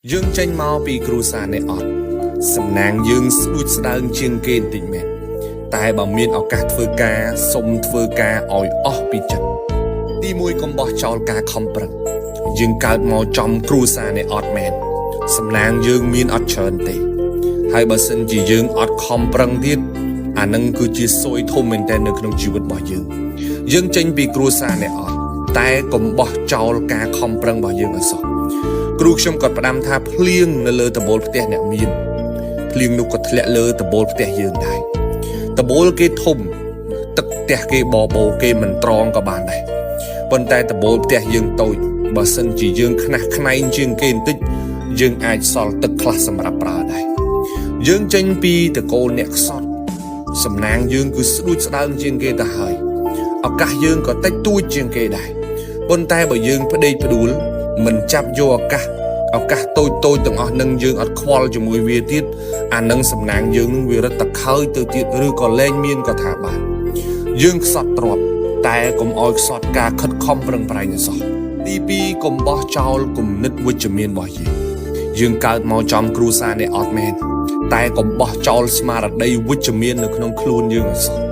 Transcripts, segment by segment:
យើងចេញមកពីគ្រួសារអ្នកអត់សំណាងយើងស្ដួចស្ដើងជាងគេបន្តិចមែនតែបើមានឱកាសធ្វើការសុំធ្វើការឲ្យអស់ពីចិត្តទីមួយកុំបោះចោលការខំប្រឹងយើងកើតមកចំគ្រួសារអ្នកអត់មែនសំណាងយើងមានអត់ច្រើនទេហើយបើសិនជាយើងអត់ខំប្រឹងទៀតអានឹងគឺជាសួយធំមែនទែននៅក្នុងជីវិតរបស់យើងយើងចេញពីគ្រួសារអ្នកអត់តែកុំបោះចោលការខំប្រឹងរបស់យើងឲ្យសោះ គ្រូខ្ញុំក៏ផ្ដាំថាភ្លៀងនៅលើដំបូលផ្ទះអ្នកមានភ្លៀងនោះក៏ធ្លាក់លើដំបូលផ្ទះយើងដែរដំបូលគេធំទឹកផ្ទះគេបបោគេមិនត្រងក៏បានដែរប៉ុន្តែដំបូលផ្ទះយើងតូចបើសិនជាយើងខ្នះខ្នែងជាងគេបន្តិចយើងអាចសល់ទឹកខ្លះសម្រាប់ប្រើដែរយើងចេញពីតកូលអ្នកខ្សត់សំណាងយើងគឺស្ដួចស្ដើងជាងគេទៅហើយឱកាសយើងក៏តិចតួចជាងគេដែរប៉ុន្តែបើយើងផ្ដេកផ្ដួលមិនចាប់យកឱកាសឱកាសតូចតូចទាំងអស់នឹងយើងអត់ខ្វល់ជាមួយវាទៀតអានឹងសំណាងយើងនឹងវារត់តខើយទៅទៀតឬក៏លែងមានក៏ថាបានយើងខ្សត់ទ្របតែកុំឲ្យខ្សត់ការខិតខំប្រឹងប្រែងឲ្យសោះទី2កុំបោះចោលគំនិតវិជ្ជមានរបស់យើងយើងកើតមកចំគ្រួសារអ្នកអត់មែនតែកុំបោះចោលស្មារតីវិជ្ជមាននៅក្នុងខ្លួនយើងឲ្យសោះ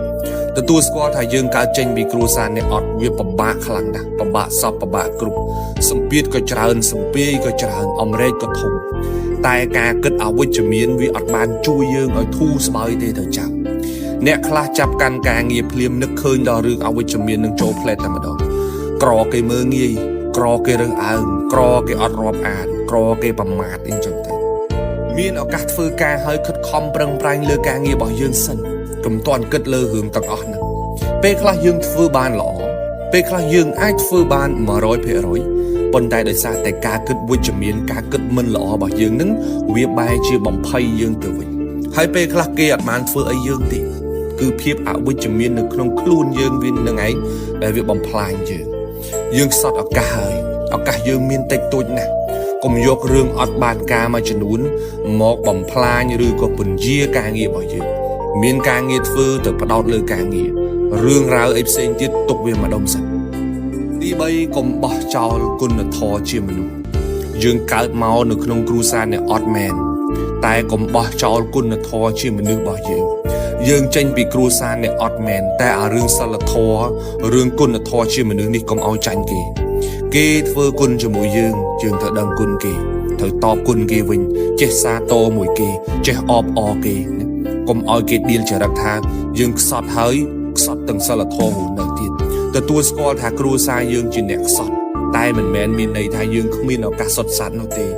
ទទួលស្គាល់ថាយើងកើតចេញពីគ្រួសារអ្នកអត់វាពិបាកខ្លាំងណាស់ពិបាកសពពិបាកគ្រប់សម្ពាធក៏ច្រើនសម្ពាយក៏ច្រើនអមរែកក៏ធំតែការគិតអវិជ្ជមានវាអត់បានជួយយើងឲ្យធូរស្បើយទេទៅចាំអ្នកខ្លះចាប់កាន់ការងារភ្លាមនឹកឃើញដល់រឿងអវិជ្ជមាននឹងចូលផ្លែតតែម្ដងក្រគេមើងងាយក្រគេរើសអើងក្រគេអត់រាប់អានក្រគេប្រមាថអីចឹងទៅ មានឱកាសធ្វើការហើយខិតខំប្រឹងប្រែងលើការងាររបស់យើងសិនកុំទាន់គិតលើរឿងទាំងអស់ហ្នឹងពេលខ្លះយើងធ្វើបានល្អពេលខ្លះយើងអាចធ្វើបាន100%ប៉ុន្តែដោយសារតែការគិតវិជ្ជមានការគិតមិនល្អរបស់យើងនឹងវាបែរជាបំភ័យយើងទៅវិញហើយពេលខ្លះគេអត់បានធ្វើអីយើងទេគឺភាពអវិជ្ជមាននៅក្នុងខ្លួនយើងវានឹងឯងដែលវាបំផ្លាញយើងយើងខ្សត់ឱកាសហើយឱកាសយើងមានតិចតួចណាស់កុំយករឿងអត់បានការមួយចំនួនមកបំផ្លាញឬក៏ពន្យាការងាររបស់យើងមានការងារធ្វើទៅផ្ដោតលើការងាររឿងរ៉ាវអីផ្សេងទៀតទុកវាម្ដុំសិនទី3កុំបោះចោលគុណធម៌ជាមនុស្សយើងកើតមកនៅក្នុងគ្រួសារអ្នកអត់មែនតែកុំបោះចោលគុណធម៌ជាមនុស្សរបស់យើងយើងចេញពីគ្រួសារអ្នកអត់មែនតែអារឿងសិលធម៌រឿងគុណធម៌ជាមនុស្សនេះកុំឲ្យចាញ់គេគេធ្វើគុណជាមួយយើងយើងត្រូវដឹងគុណគេត្រូវតបគុណគេវិញចេះសាទរមួយគេចេះអបអរគេណាកុំឲ្យគេដៀលចរិតថាយើងខ្សត់ហើយខ្សត់ទាំងសិលធម៌រស់នៅទៀតទទួលស្គាល់ថាគ្រួសារយើងជាអ្នកខ្សត់តែមិនមែនមានន័យថាយើងគ្មានឱកាសសុទ្ធសាធនោះទេ។